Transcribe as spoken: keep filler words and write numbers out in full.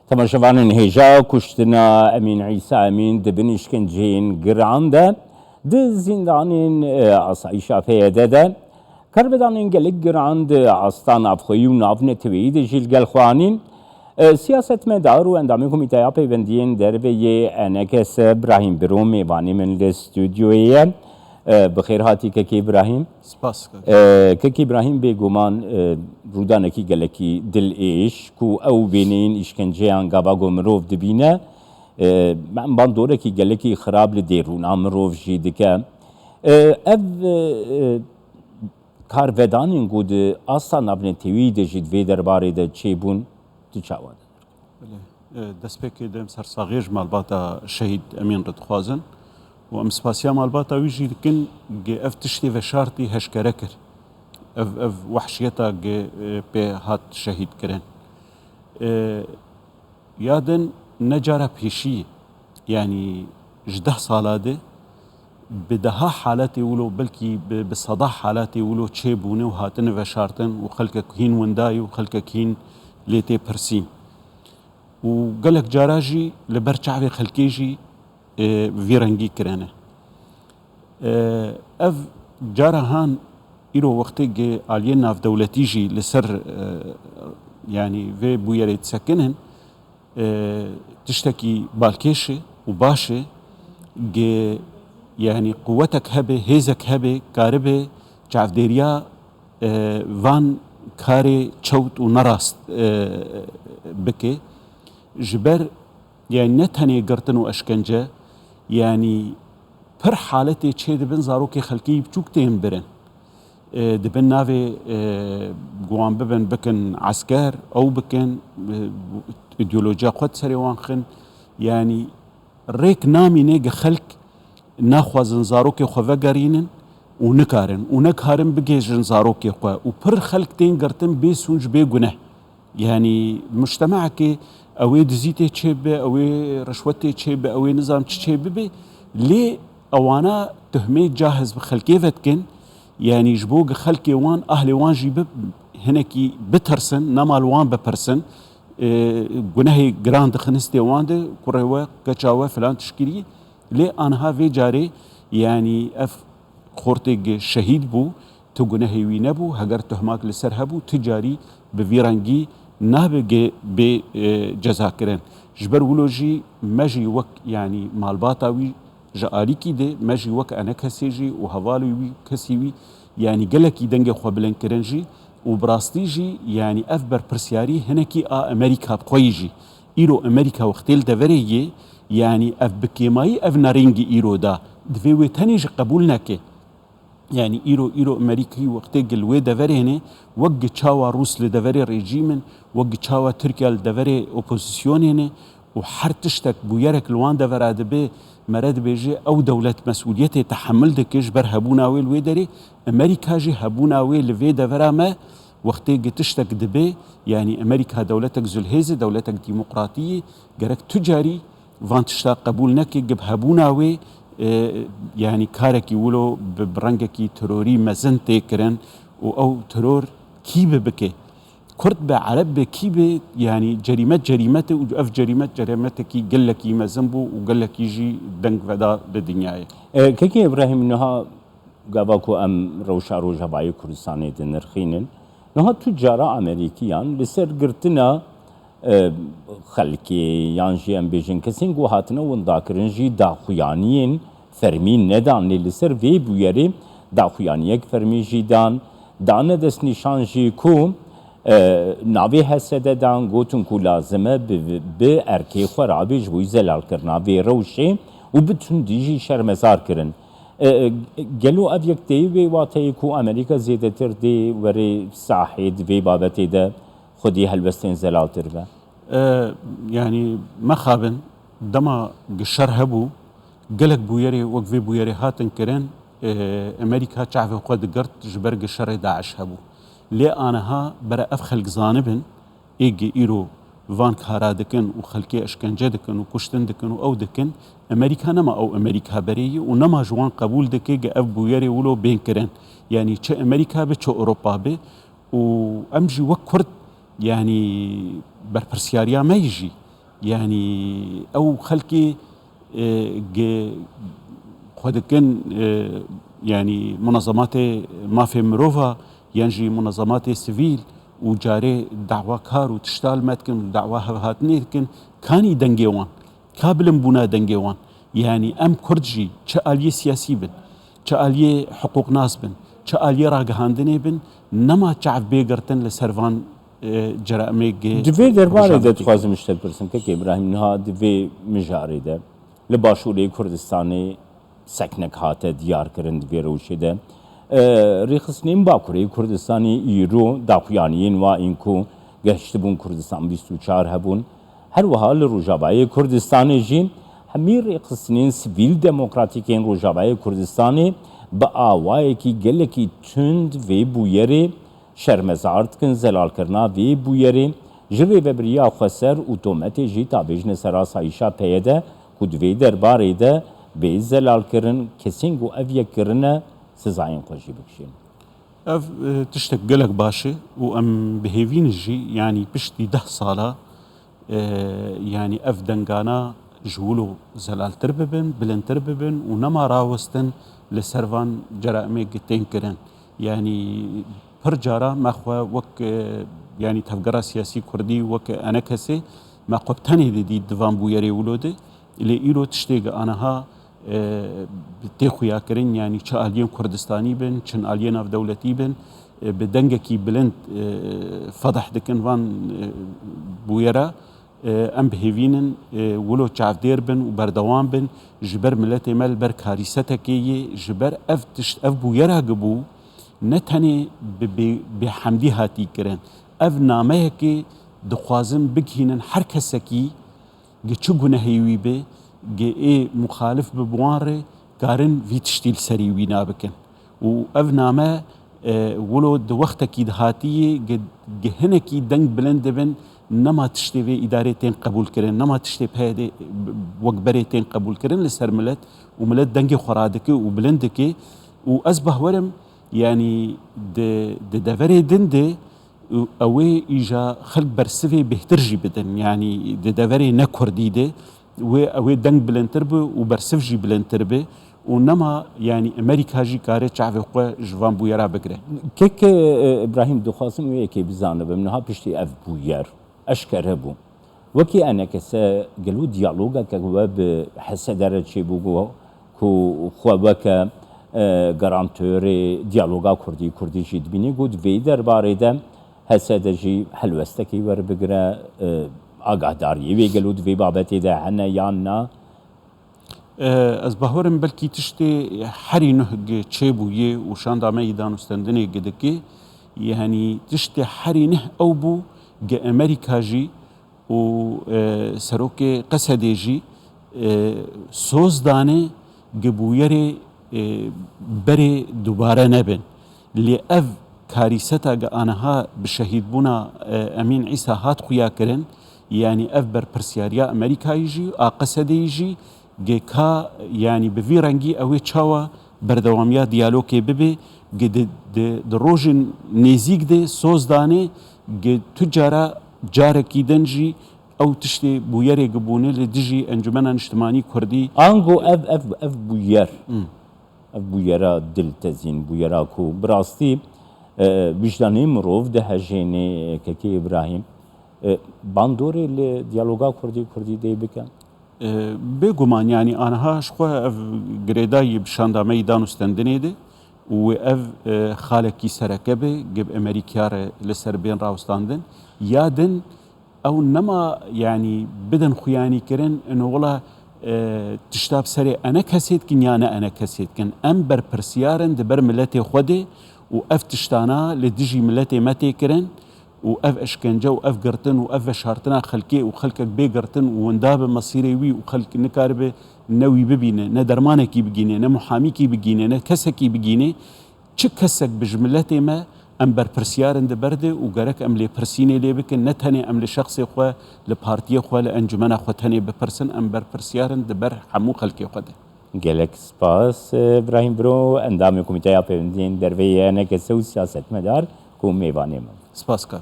Temaşevanên hêja, kuştina Emîn Îsa Emîn di bin îşkenceyên giran de, di zîndanên, e, asayîşa P Y D de, karvedanên gelek giran di asta navxweyî û navneteweyî de jî li gel xwe anîn. E, siyasetmedar û endamê Komîteya Pêwendiyên Derve yê E N K S Brahîm Biro mêvanê min li stûdyoyê ye. E, bi xêr hatî kekê Brahîm. Spas, kak. E, kek Îbrahîm, bêguman, e, rûdanekî gelekî dilêş ku ew wêneyên îşkenceyan gava ku mirov dibîne, e, em bandorek gelekî xirab li dêrûna mirov jî dike. E, ev, e, karvedanên ku di asta navnetewî de jî di vê derbarê de çêbûn, tu çawa didin? Belê. E, destpêkê de em sersaxiyê ji malbata şehîd Emîn re dixwazin û em spasiya malbata wî jî dikin, gi ev tiştê veşartî heşkere kir. Ev, ev wehşiyeta gi, e, pê hat şehîd kirin. E, ya din ne cara pêşî, yanî ji deh sala de bi deha haletê wilo, belkî bi, bi seda haletê wilo çêbûne û hatine veşartin û xelkek hîn windayî û xelkek hîn lê tê pirsîn. Û gelek cara jî li ber çavê xelkê jî, e, vî rengî kirine. E, ev cara han îro wextê gi aliyê navdewletî jî li ser, e, yanî vê bûyerê disekinin, e, tiştekî balkêş e û baş e gi, yanî quwetek hebe, hêzek hebe, karibe çavdêriya, e, van karê çewt û nerast, e, bike. Ji ber, yanî ne tenê girtin û eşkence, yanî pir haletê çêdibin, zarokê xelkê yî biçûk tên birin. E, dibin navê, e, guwan bibin, bikin esker, ew bikin, e, îdeolojiya xwe di serê wan xin. Yanî rêk namîne gi xelk naxwazin zarokê xwe vegerînin û nikarin û nekarin bigihêjin zarokê xwe û pir xelk tên girtin bê sûc, bê guneh. Yanî mujtemekê ew ê dizî tê çêbibe, ew ê rişwet tê çêbibe, ew ê nizam çi çêbibe, lê ewana tuhmê cahiz bi xelkê ve dikin, yanî ji bo gi xelkê wan, ahlê wan jî bi hinekî bitirsin, nema li wan bipirsin, e, gunehê giran dixin histê wan de, kurê we, keça we filan tişt kirî. Lê aniha vê carê, yanî ev xortê gi şehîd bû, tu gunehê wî nebû, heger tuhmak li ser hebû, tu carî bi vî rengî nabe gi bê, e, cezakirin. Ji ber wilo jî me jî wek, yanî malbata wî ji alîkî de, me jî wek E N K S jî û hevalê wî, kesî wî, yanî gelekî dengê xwe bilind kirin jî û bi rastî jî, yanî ev berpirsiyarî hinekî a Amerîka bi xwe yî jî. Îro Amerîka wextê li deverê yê, yanî ev bi kêmayî ev nerîngî îro da, divê wê tenê jî qebûl neke. Yanî îro, îro Amerîkî wextê gi li wê deverê ne, wek gi çawa Rûs li deverê rejîm in, wek gi çawa Tirkiye li deverê opozîsyonê ne û her tiştek bûyerek li wan devera dibe, mere dibêje ew dewlet mesûliyetê tehemil dike ji ber hebûna wê li wê derê. Amerîka jî hebûna wê li vê devera me wextê gi tiştek dibe, yanî Amerîka dewletek zilhêz e, dewletek demokratî ye, gerek tu carî van tişta qebûl neke, gi bi hebûna wê, e, yanî karekî wilo bi, bi rengekî terorî mezin tê kirin û ew teror kî bi bike. Kurd be, Ereb be, kî be, yanî cerîmet cerîmet e û ev cerîmet cerîmetekî gelekî mezin bû û gelekî jî deng veda li dinyayê. E, Kekê Îbrahîm, niha gava ku em rewşa Rojavayê Kurdistanê dinirxînin, niha tu cara Amerîkiyan li ser girtina, e, xelkê yan jî em bêjin kesên ku hatine windakirin jî daxuyaniyên fermî nedan, lê li ser vê bûyerê daxuyaniyek fermî jî dan, dane destnîşan jî ku, e, navê H S D dan, gotin ku lazim e bi, bi erkê xwe rabe ji bo zelalkirina vê rewşê û bi tundî jî şermezar kirin. E, e, gelo ev yek tê wê wateyê ku Amerîka zêdetir dê were sahê di vê babetê de xwedî helwestên zelaltir be? E, yanî mexabin, dema gi şer hebû, gelek bûyerê wek vê bûyerê hatin kirin, e, Amerîka çavê xwe digirt ji ber gi şerê DAIŞ hebû. Lê aniha bere ev xelk zanibin, ê gi îro van kara dikin û xelkê eşkence dikin û kuştin dikin û ew dikin, Amerîka nema ew Amerîka berê ye û nema ji wan qebûl dike gi ev bûyerê wilo bên kirin. Yanî çi Amerîka be, çi Ewropa be û em jî wek Kurd, yanî berpirsiyariya me yî jî, Yanî ew xelkê, e, gi-, xwe dikin, e, yanî munezematê mafê mirova yan jî munezematê sivîl û carê dawakar û tişta li me dikin û dawa hevhatinê dikin, kanî dengê wan, ka bilind bûna dengê wan. Yanî em Kurd jî çi aliyê siyasî bin, çi aliyê hiqûqnas bin, çi aliyê ragihandinê bin, nema çav bê girtin li ser van, e, ceramê gi Di vê derbarê de rojavayê. Dixwazim ji te bipirsim, kekê Îbrahîm, niha di vê mijarê de li Başûrê Kurdistanê seknek hate diyar kirin di vê rewşê de. E, Rêxistinên Bakurê Kurdistanê îro daxuyaniyên wa ên ku gehiştibûn Kurdistan bîst û çar hebûn. Her wiha li Rojavayê Kurdistanê jî hemî rêxistinên sivîl demokratîk ên Rojavayê Kurdistanê bi awayekî gelekî tund vê bûyerê şermezar dikin. Zelalkirina vê bûyerê ji rêvebiriya xweser û tometê jî tavêjine ser asayîşa P Y D ku di vê derbarê de bê zelalkirin, kesên ku ev yek kirine sizayên xwe jî bikişînin. Ev, e, tiştek gelek baş e û em bi hêvî ne jî, yanî piştî deh sala, e, yanî ev dengana ji wilo zelaltir bibin, bilindtir bibin û nema rawestin li ser van ceramê gi tên kirin. Yanî pir cara me xwe wek, e, yanî tevgera siyasî kurdî, wek enekesê me xwe bi tenê didît di van bûyerê wilo de. Lê îro tiştê gi aniha, e, tê xuyakirin, yanî çi aliyên Kurdistanî bin, çi aliyên navdewletî bin, e, bi dengekî bilind, e, fedeh dikin van, e, bûyera. E, em bi hêvî nin, e, wilo çavdêr bin û berdewam bin, ji ber miletê me li ber karîsetekê yê, ji ber ev tişt, ev bûyera gi bû, ne tenê bi bê-, bêhemdî hatî kirin. Ev nameyekê dixwazin bigihînin her kesekî, gi çi gunehê wî be, gi ê muxalif bi wan re karin vî tiştî li serî wîna bikin. Û ev name, e, wilo di wextekî dihatiyê gi, gi hinekî deng bilind dibin, nema tiştê vê îdarê tên qebûl kirin, nema tiştê P Y D wek berê tên qebûl kirin li ser milet û milet dengê xwe radike û bilind dike û ez bahwerim, yanî di, di deverê din de û ew ê îja xelk bersivê bêhtir jî bidin. Yanî di deverê ne kurdî de wê ew ê deng bilindtir bi û bersiv jî bilindtir bi û nema, yanî Amerîka jî kare çavê xwe ji van bûyera bigire. Kek, e, Îbrahîm, dixwazim wê yekê bizanibim. Niha piştî ev bûyer eşkere bû. Wekî enekese gelo diyalogeke we bi H S D re çêbû ku, ku xwe weke, e, garantorê diyaloga Kurdî Kurdî jî dibînî ku di vê derbarê de H S D jî helwestekî werbigire, e, agahdariyê wê gelo di vê babetê de hene yan na? E, ez bawerim belkî tiştê herî nuh gi çêbûyê û şanda me yî danûstendinê gi dike, yanî tiştê herî nuh ew bû gi Amerîka jî û, e, serokê Qesedê jî, e, soz dane gi bûyerê, e, berê dubare nebin. Lê ev karîseta gi aniha bi şehîdbûna, e, Emîn Îsa hat xuya kirin, yanî ev berpirsyariya Amerîkayî jî, a Qesedeyî jî, gi ka, yanî bi vî rengî ew ê çawa berdewamiya diyalogê bibe, gi di, di, di rojên nêzîk de soz dane, gi tu cara carekî din jî ew tiştê bûyerê gi bûne li dijî Encumena Niştimanî Kurdî. Ango ev, ev, ev bûyer, Hmm. ev bûyera diltezîn, bûyera ku bi rastî, e, wijdanê mirov dihejêne, kekê Îbrahîm, e, bandorê li diyaloga Kurdî Kurdî dê bike? E, bêguman, yanî aniha ji xwe ev girêdayî bi şanda me yî danûstendinê de û wê ev, e, xalekî sereke be, gi bi Amerîkaya re li ser bên rawestandin. Ya din, ew nema, yanî bidin xuyanî kirin, ino wila, e, tişta bi serê enekesê dikin ya ne enekesê dikin. Em berpirsiyar in di ber miletê xwe de û ev tiştana li dijî miletê me tê kirin û ev eşkence û ev girtin û ev veşartina xelkê û xelkek bê girtin û winda bi mesîrê wî û xelk nikaribe ne wî bibîne, ne dermanekî bigîne, ne muhamîkî bigîne, ne kesekî bigîne. Çi kesek bi ji miletê me, em berpirsiyar in di ber de û gerek em lêpirsînê lê bikin, ne tenê em li şexsê xwe, li partiyê xwe, li encumena xwe tenê bipirsin, em berpirsiyar in di ber hemû xelkê xwe de. Gelek spas, Îbrahîm Biro, endamê Komîteya Pêwendiyên Derve yê E N K S û siyasetmedar ku mêvanê me bû. Spas, kak.